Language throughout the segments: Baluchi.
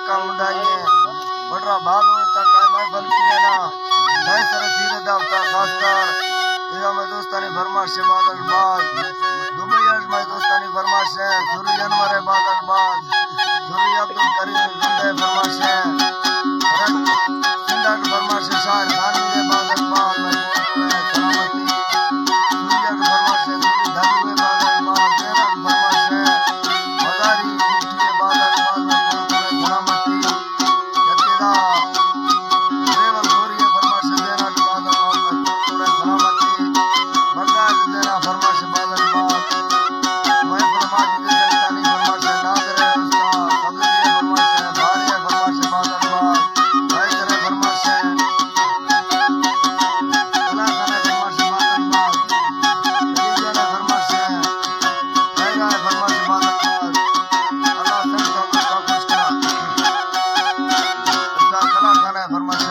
کاؤنڈائی ءِ وڈرا بالو تا کائے محفل پینا، نئے سر سیر دافتا خاص کر ادا مئے دوستانی فرمائش بازگ باز، دبئی اش مئے دوستانی فرمائش، سوری انور بازگ باز، سوری عبدالکریم زندہ فرمائش، رک سندھ فرمائش، شاعر خانی بازگ باز، سلامتی، سوری فرمائش، سوری دھلو بازگ باز، زیران فرمائش، مزاری بازار باز، سلامتی۔ یکیدا ریول گوری فرمائش دینا، باز باز، سلامتی۔ بردار دینا فرمائش باز باز۔ میں فرمائش دینا، تانی فرمائش نادر ہے، استاد فضل فرمائش، باری فرمائش باز باز۔ بھائی تیرے فرمائش، اللہ خانہ فرمائش باز باز۔ علی جانا فرمائش، بھائی فرمائش باز باز۔ اللہ سب کا خوش کرا۔ کلا خانہ فرمائش،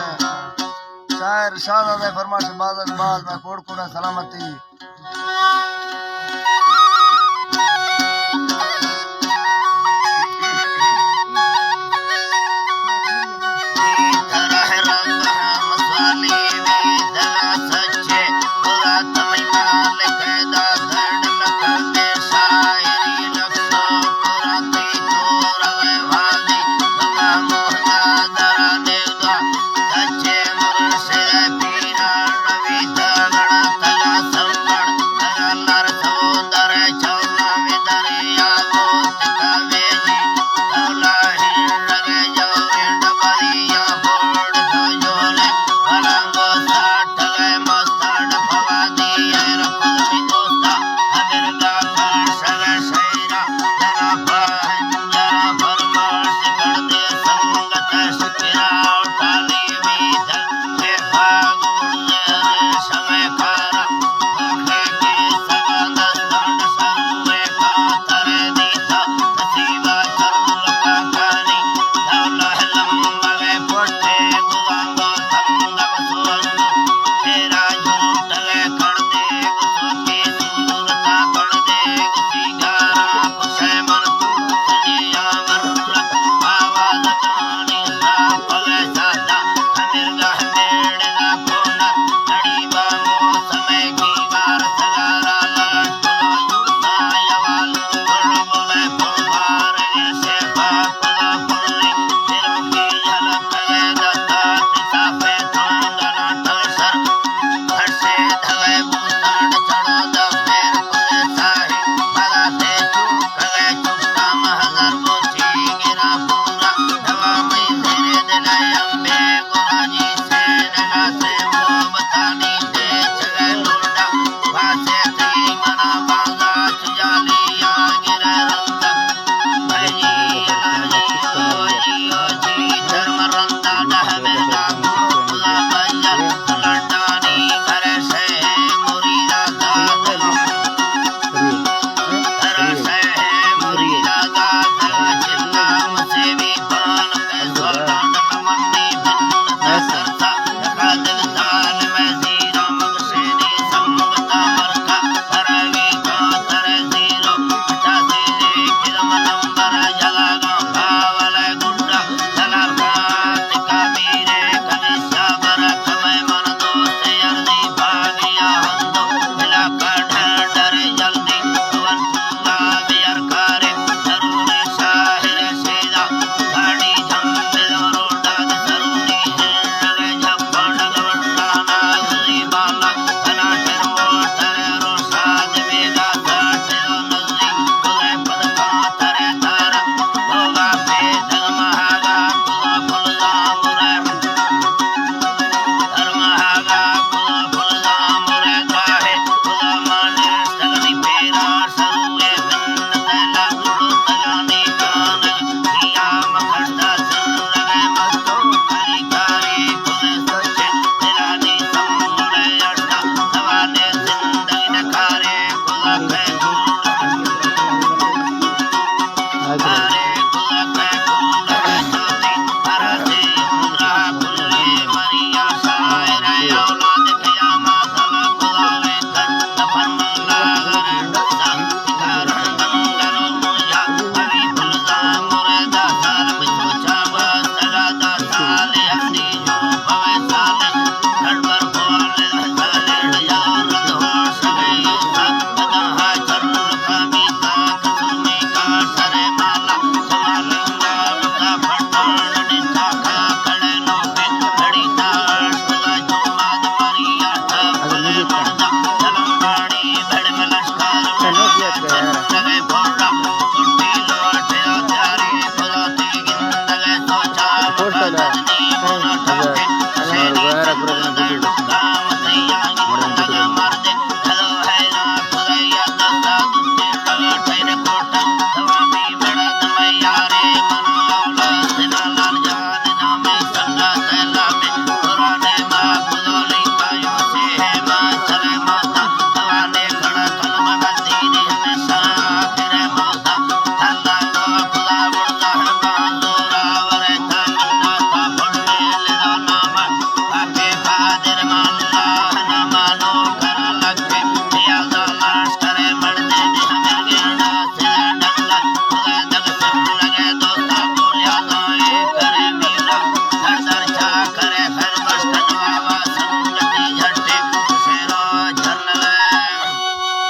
شاعر شاہزادہ فرمائش باز باز، میں کوڑ کوڑا سلامتی۔